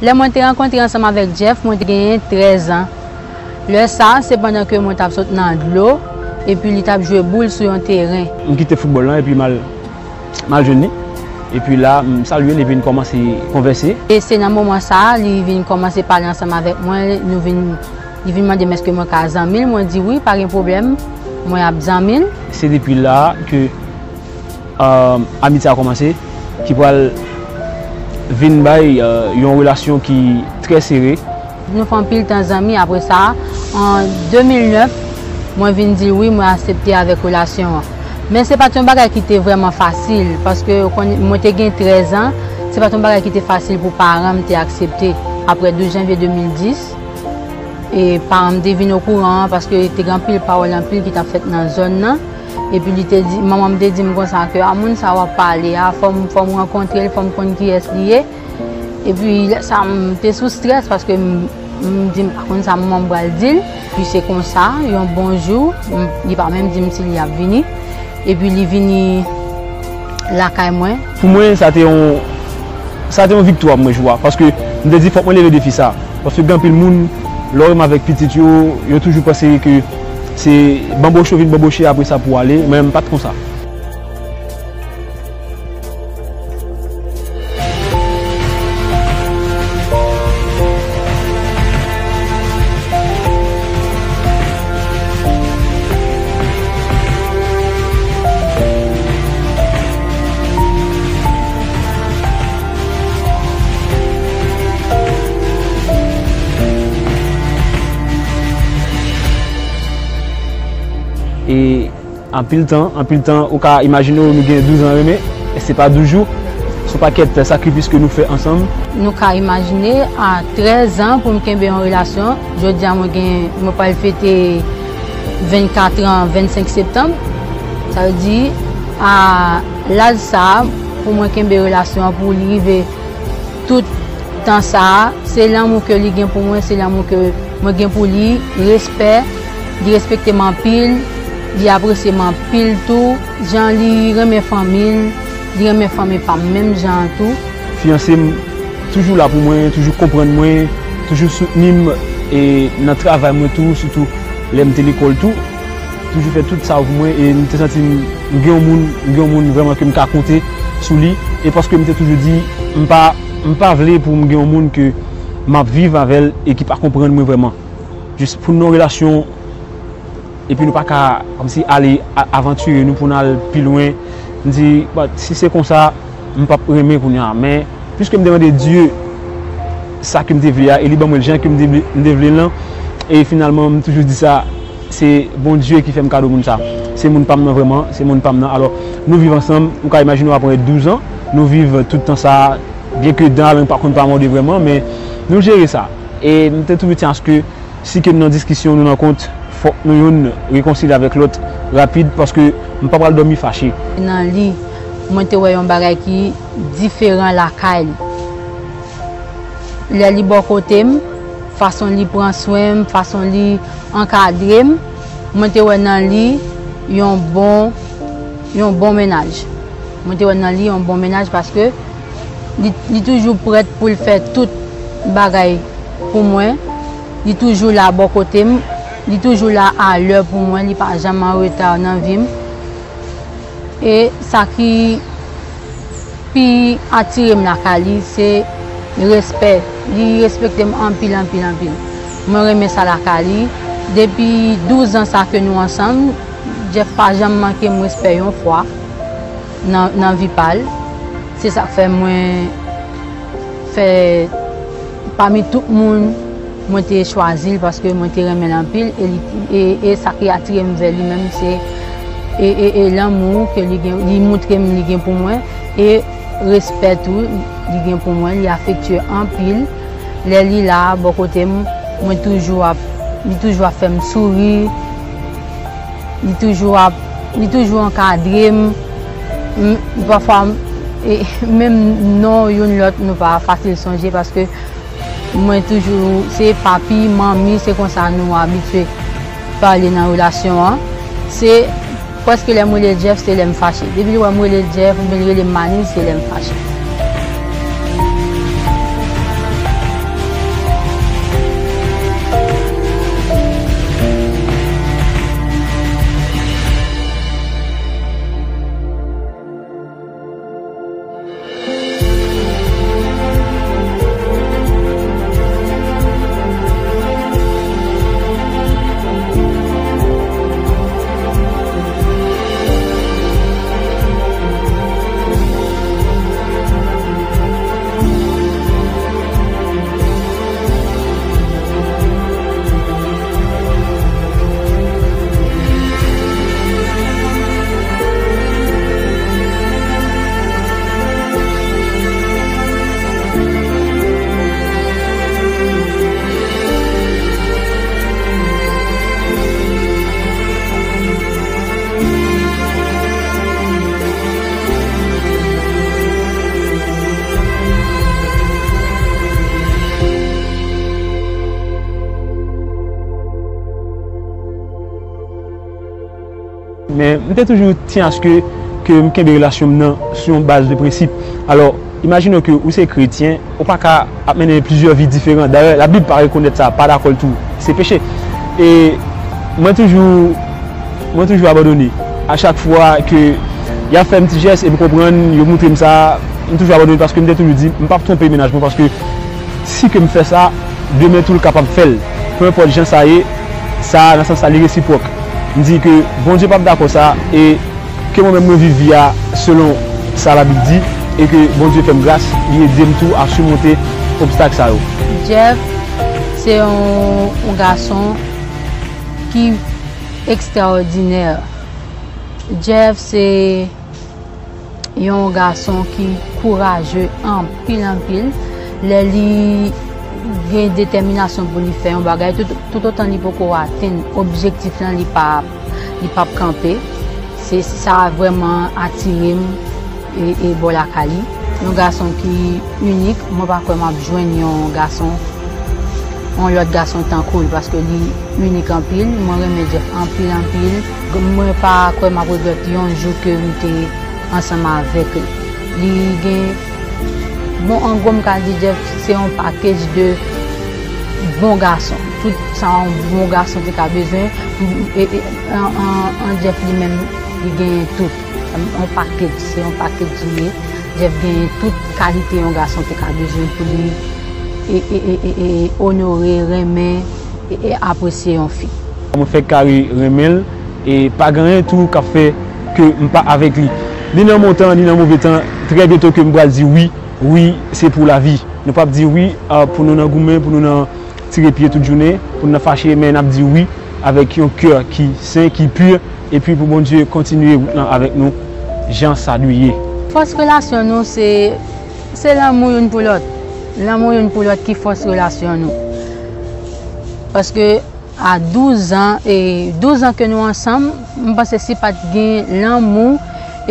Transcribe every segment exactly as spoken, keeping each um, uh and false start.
Lè mwen te rankontre ansanm avèk Jeff, mwen te genyen trèz an. Lè sa a, se pandan ke mwen t ap sot nan dlo, epi li t ap jwe boul sou yon teren. M kite foutbòl lan epi m al, m al jwenn li. Epi la, m salye l epi n kòmanse konvèse. E se nan moman sa a, li vin kòmanse pale ansanm avèk mwen, nou vin, li vin mande m èske mwen ka zanmi l, mwen di wi, pa gen pwoblèm, mwen ap zanmi l. Se depi la ke, euh, amitye a kòmanse, ki pral vin bay, euh, yon relasyon ki trè sere. Nou fè anpil tan zanmi, apre sa, an de mil nèf, mwen vin di l wi, mwen aksepte avèk relasyon an. Men se pa t yon bagay ki te vrèman fasil, paske ou konnen, mwen te gen trèz an, se pa t yon bagay ki te fasil pou paran m te aksepte. Apre douz janvye de mil dis, e paran m te vin okouran, paske te gen anpil pawòl anpil ki t ap fèt nan zòn nan. Epi li te di, manman m te di m konsa ke, a, moun sa w ap pale a, fò m, fò m rankontre l, fò m konn kiyès li ye. Epi lè sa a, m te sou strès paske m, m di m pa konn sa manman m pral di l. Epi se konsa, yon bon jou, m, li pa menm di m si li ap vini. Epi li vini lakay mwen. Pou mwen, sa te yon, sa te yon viktwa pou mwen jou a. Paske m te di fòk mwen leve defi sa. Paske gen anpil moun, lè w menm avèk pitit yo, yo toujou panse ke se banboche w vin banboche apre sa pou w ale. Mwen menm, m pa t konsa. E anpil tan, anpil tan, ou ka imajine w, nou gen douz an renmen, e se pa douz jou, se yon pakèt sakrifis ke nou fè ansanm. Nou ka imajine, a trèz an pou m kenbe yon relasyon, jodi a mwen gen, mwen pral fete vennkat an, vennsenk septanm. Sa vle di, a laj sa a, pou mwen kenbe relasyon an, pou li rive tout tan sa a, se lanmou ke li gen pou mwen, se lanmou ke mwen gen pou li, respè, li respekte m anpil, li apresye m anpil tou, jan li renmen fanmi l, li renmen fanmi pa m menm jan an tou. Fiyanse m toujou la pou mwen, toujou konprann mwen, toujou soutni m, e nan travay mwen tou, sitou lè m te lekòl tou. Toujou fè tout sa pou mwen, e m te santi m, m gen yon moun, m gen yon moun vrèman ke m ka konte sou li, e paske m te toujou di, m pa, m pa vle pou m gen yon moun ke m ap viv avè l e ki pa konprann mwen vrèman. Jis pou n nan yon relasyon, epi nou pa ka, kòmsi, ale a-, avantire nou pou n al pi lwen. M di, bon, si se konsa, m p ap renmen kounye a. Men, piske m te mande Dye sa ke m te vle a, e li ban mwen l jan ke m te vle, m te vle l lan, e finalman, m toujou di sa, se Bondye ki fè m kado moun sa. Se moun pa m nan vrèman, se moun pa m nan. Alò, nou viv ansanm, ou ka imajine w apre douz an, nou viv tout tan sa, byenke dan a, nou pa konn pa mòde vrèman, men nou jere sa. E m te toujou tyen aske si ke n nan diskisyon, nou nan kont, fòk nou youn rekonsilye avèk lòt rapid, paske m pa pral dòmi fache. Nan li, mwen te wè yon bagay ki diferan lakay li. Lè li bò kote m, fason li pran swen m, fason li ankadre m, mwen te wè nan li yon bon, yon bon mennaj. Mwen te wè nan li yon bon mennaj paske li, li toujou prèt pou l fè tout bagay pou mwen. Li toujou la bò kote m. Li toujou la alè pou mwen. Li pa janm an reta nan vi m. E sa ki pi atire m lakay li, se respè. Li respekte m anpil, anpil, anpil. Mwen renmen sa lakay li. Depi douz an sa ke nou ansanm, Jeff pa janm manke m respè yon fwa nan, nan vi pa l. Se sa k fè mwen fè pami tout moun, mwen te chwazi l paske mwen te renmen l anpil e li, e, e sa ki atire m vè li menm se e, e, e lanmou ke li gen, li montre m li gen pou mwen e respè tou li gen pou mwen, li afektye anpil. Lè li la bò kote m, mwen toujou ap, li toujou ap fè m souri. Li toujou ap, li toujou ankadre m. M, pafwa, m, e, menm non youn lòt, nou pa fasil sonje paske mwen toujou, se papi, manmi, se konsa nou abitye pale nan relasyon an. Se prèske lè m rele Jeff, se lè m fache. Depi l wè m rele Jeff oubyen l rele m Manny, se lè m fache. Men m te toujou tyen aske ke m kenbe relasyon m nan sou yon baz de prensip. Alò, imajine w ke ou se kretyen, ou pa ka ap mennen plizyè vi diferan. Dayè, Labib pa rekonèt sa, pa dakò l tou. Se peche. E mwen toujou, mwen toujou abandone. A chak fwa ke y ap fè m ti jès e m konprann, yo montre m sa, m toujou abandone paske m te toujou di, m p ap twonpe mennaj mwen paske si ke m fè sa, demen tou l kapab fè l. Peu importe jan sa ye, sa, nan sans sa, li resipwòk. M di ke Bondye p ap dakò sa e ke mwen menm mwen viv vi a selon sa Labib di e ke Bondye fè m gras, li ede m tou a simonte obstak sa yo. Jeff se yon, yon gason ki ekstraòdinè. Jeff se yon gason ki kouraje anpil, anpil. Lè li gen detèminasyon pou li fè yon bagay, tout, toutotan li poko atenn objektif lan, li pa, li p ap kanpe. Se sa vrèman atire m e, e bò lakay li. Yon gason ki inik, mwen pa kwè m ap jwenn yon gason, yon lòt gason tankou l, paske li inik anpil. Mwen renmen Jeff anpil, anpil. Mwen pa kwè m ap regrèt yon jou ke m te ansanm avèk li. Li gen, bon, an gwo, m ka di Jeff se yon pakèj de bon gason. Tout sa yon bon gason te ka bezwen, e, e, an, an, an Jeff li menm, li genyen tout. Yon pakèj, se yon pakèj li ye. Jeff genyen tout kalite yon gason te ka bezwen pou li e, e, e, e, e onore, renmen, e, e apresye yon fi. Mwen fèk kare renmen l, e pa gen anyen tou k ap fè ke m pa avèk li. Ni nan bon tan, ni nan move tan, trè byento ke m pral di wi, wi, se pou lavi. Nou p ap di wi, a, pou nou nan goumen, pou nou nan tire pye tout jounen, pou n nan fache, men n ap di wi avèk yon kè ki sen, ki pi, epi pou Bondye kontinye wout lan avèk nou, jan sa dwe ye. Fòs relasyon nou, se, se lanmou youn pou lòt. Lanmou youn pou lòt ki fòs relasyon nou. Paske a douz an, e douz an ke nou ansanm, m panse si pa t gen lanmou,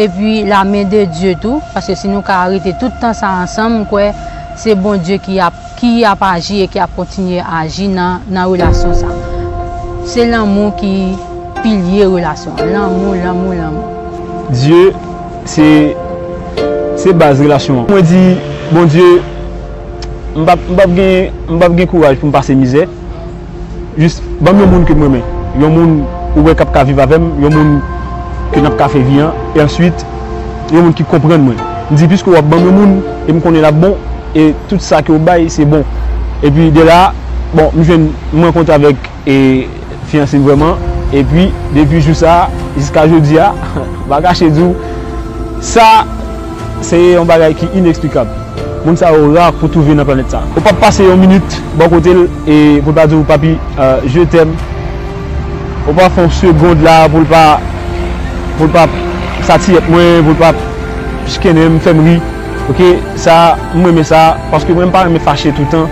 epi la men de Dye tou, paske si nou ka rete tout tan sa ansanm, m kwè se Bondye ki ap, ki ap aji e ki ap kontinye aji nan, nan relasyon sa. Se lanmou ki pilye relasyon an. Lanmou, lanmou, lanmou. Dye, se, se baz relasyon an. Mwen di, Bondye, m p ap, m p ap gen, m p ap gen kouraj pou m pase mizè. Jis ban m yon moun ke m renmen. Yon moun ou wè k ap ka viv avè m, yon moun ke n ap ka fè vi an, e answit, yon moun ki konprann mwen. M di, piske w ap ban m yon moun, e m konnen l ap bon, e tout sa ke w bay, se bon. Epi de la, bon, m jwenn, m rankontre avèk, e, fiyanse m vrèman, epi depi jou sa a, jiska jodi a, m pa kache di w, sa, se yon bagay ki ineksplikab. Moun sa yo ra pou twouve nan planèt sa. Ou p ap pase yon minit bò kote l e pou l pa di w, "Papi, euh, je t'aime." Ou p ap fè yon segond la pou l pa, pou l pa satiyèt mwen, pou l pa chikennen m, fè m ri. Oke, sa, m renmen sa, paske mwen, m pa renmen fache toutan.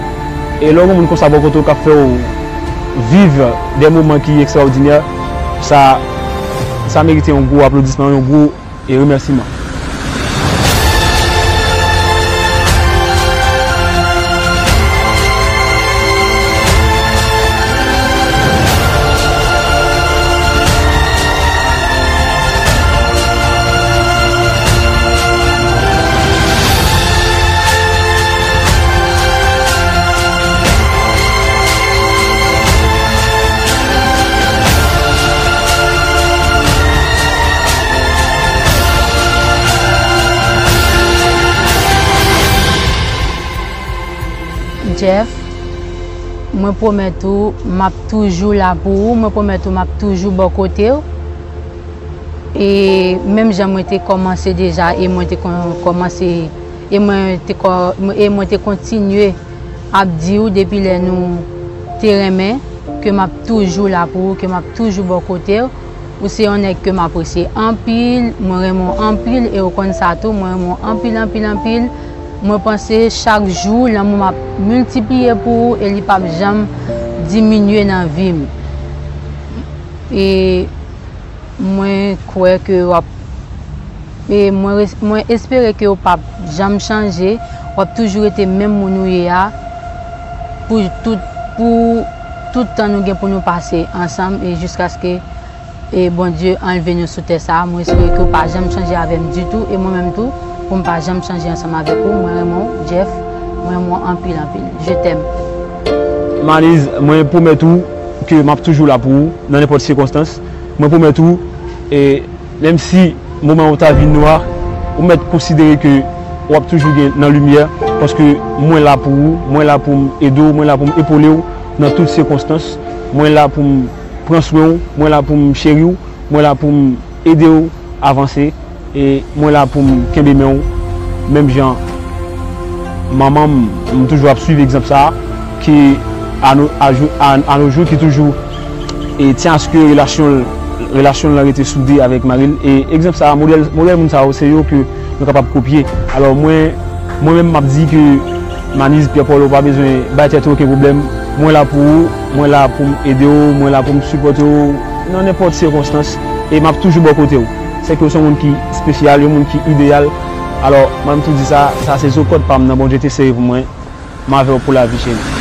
E lè w gen moun konsa bò kote w k ap fè w viv de moman ki ekstraòdinè, sa, sa merite yon gwo aplodisman, yon gwo e remèsiman. Jeff, mwen pwomèt ou m ap toujou la pou ou, mwen pwomèt ou m ap toujou bò kote w. E menm jan mwen te kòmanse deja, e mwen te kon-, kòmanse, e mwen te kò-, e mwen te kontinye ap di w depi lè nou te renmen, ke m ap toujou la pou ou, ke m ap toujou bò kote w. Ou se yon nèg ke m apresye anpil, mwen renmen w anpil, e ou konn sa tou, mwen renmen w anpil, anpil, anpil. Mwen panse chak jou, lanmou m ap miltipliye pou ou, e li p ap janm diminye nan vi m. E mwen kwè ke w ap, e mwen res-, mwen espere ke w p ap janm chanje, w ap toujou rete menm moun ou ye a, pou tout, pou tout tan nou gen pou nou pase ansanm, e jiskaske E Bondye anlve nou sou tè sa a. Mwen espere ke w pa janm chanje avè m ditou. E mwen menm tou, pou m pa janm chanje ansanm avèk ou. Mwen renmen w, Jeff. Mwen renmen w anpil, anpil. Je t'aime. Maniz, mwen pwomèt ou ke m ap toujou la pou ou, nan nenpòt sikonstans. Mwen pwomèt ou, e, menm si moman yo ta vin nwa, ou mèt konsidere ke w ap toujou gen nan limyè, paske mwen la pou ou, mwen la pou m ede w, mwen la pou m epole w nan tout sikonstans, mwen la pou m pran swen w, mwen la pou m cheri w, mwen la pou m ede w avanse, e mwen la pou m kenbe men w, menm jan manman m, m toujou ap swiv egzanp sa a, ki a no, a jou, a, a no jou, ki toujou e tyen aske relasyon l, relasyon l lan rete soude avèk mari l. E egzanp sa a, modèl, modèl moun sa yo, se yo ke nou kapab kopye. Alò, mwen, mwen menm, m ap di ke Maniz Pierre Paul, ou pa bezwen bay tèt ou okenn pwoblèm. Mwen la pou ou, mwen la pou m ede w, mwen la pou m sipòte w nan nenpòt sikonstans. E m ap toujou bò kote w. Sèke w se yon moun ki espesyal, yon moun ki ideyal. Alò, mwen m tou di sa, sa se zo kòd pa m nan Bondye te sere pou mwen. M avè w pou lavi, cheri.